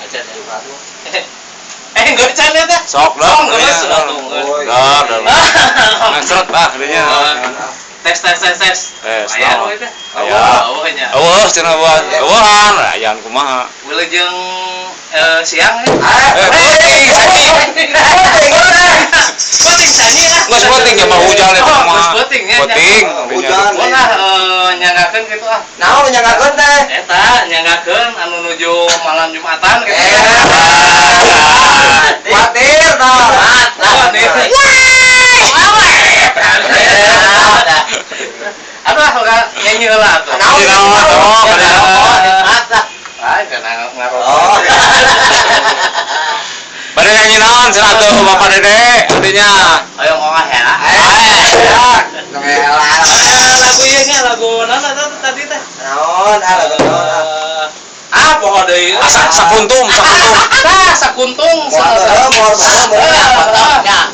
Acan ya. Enggak can eta. Sok lah. Sok geus atuh. Dah, dah. Ngancrot bah geunya. Tes tes tes tes. Tes. Aya we teh. Aya. Eueuh nya. Eueuh cenah buat. Eueuhan, ayaan kumaha. Wilujeng siang ya. Penting sanyi. Penting sanyi lah. Geus penting ya mah hujan eta mah. Geus penting nya. Penting. Hujan. Ulah nyanggakeun kitu ah. Naon nyanggakeun teh? Eta nyanggakeun anu nuju malam Jumatan kitu. Kuatir tah. Kuatir. Aduh, ah, nyanyi heula atuh. Naon? Ah, kana ngarokok. Bade nyanyi naon cenah atuh Bapak Dede artinya. Ayo ngongah heula. Lagu ieu nya lagu naon eta tadi teh? Naon? Ah, lagu naon? Ah, poho deui. Sakuntum, sakuntum. Tah, sakuntung.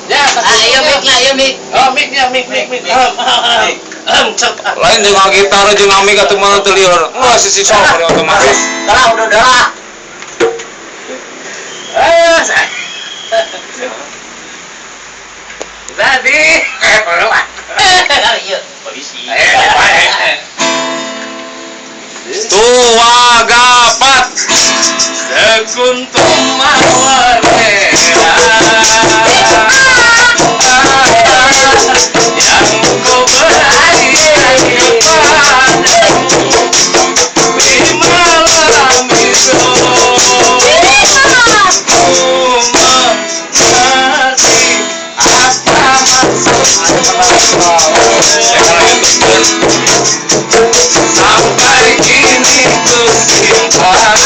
Ya, Ah, ieu mic lah, ieu mic. Oh, mic nya, mic, mic, mic. Lain jeung gitar jeung mic atuh mah teu lieur. Geus sisi sok bari otomatis. Dah, udah dah. Tadi Ieu polisi. Tua gapat sekuntum mawar merah yang ku berikan kepadamu di malam itu. Ku mengerti apa maksudmu sampai kini ku simpan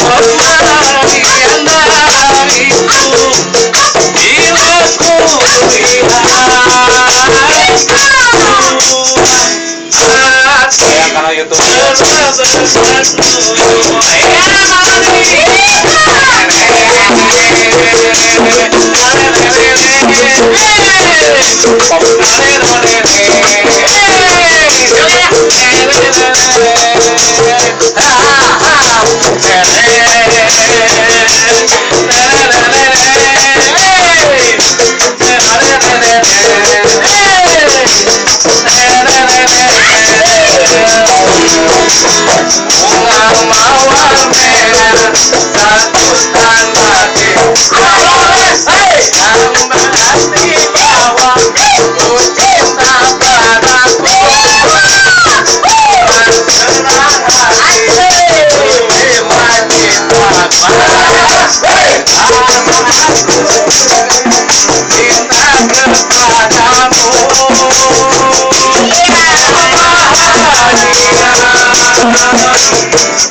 pengertian dariku bila ku lihat saya kana YouTube. Bunga mawar merah satu tanda cinta yang berarti bahwa ku cinta padaku. Dan senang hati ku terima cinta karena aku cinta kepadamu.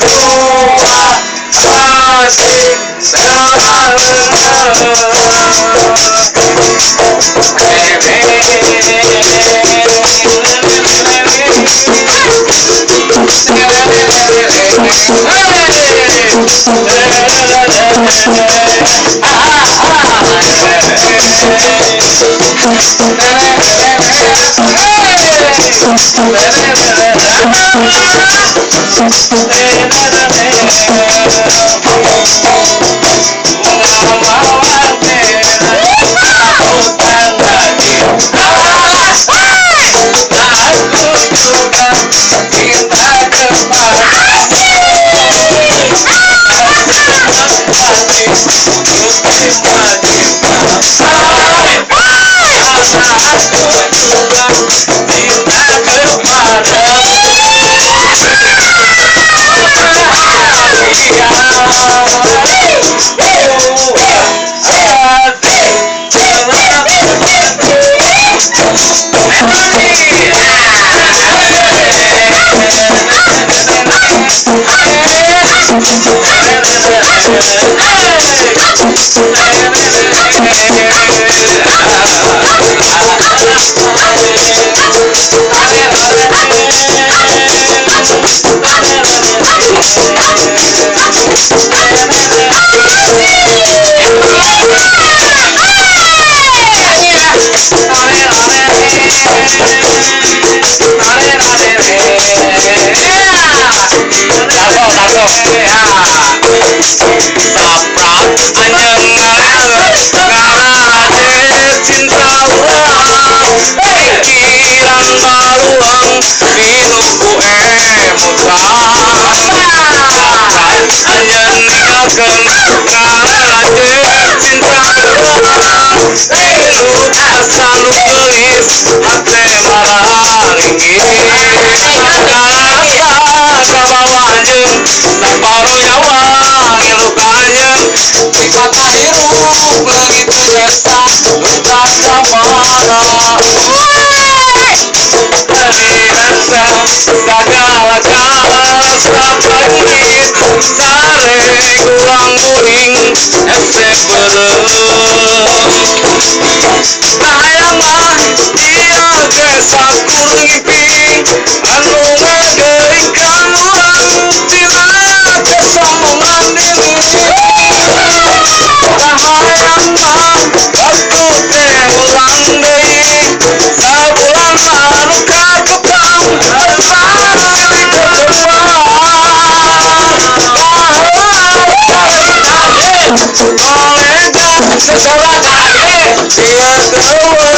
Dua hati selalu. Yeah. Saprak anjeun ngarangeun ngararaje cinta urang. Pikiran baruang pinuh ku emutan. Saprak anjeun ninggalkeun ngararaje cinta urang. Pinuh asa nu geulis hate mararinggih. Karasa kabawa anjeun saparo nyawa ngilu ka anjeun. Sifat hirup leungit jasa nu tacamara. Dirasa sagala karasa pahit sare kurang guring hese beureum. Hayang mah ieu ge sakur ngimpi anu ngageringkeun urang tina kesombongan diri. Hayang mah waktu teh ulang deui sabulan anu kakepang silih ketepang. Kolega seseorang ieu teu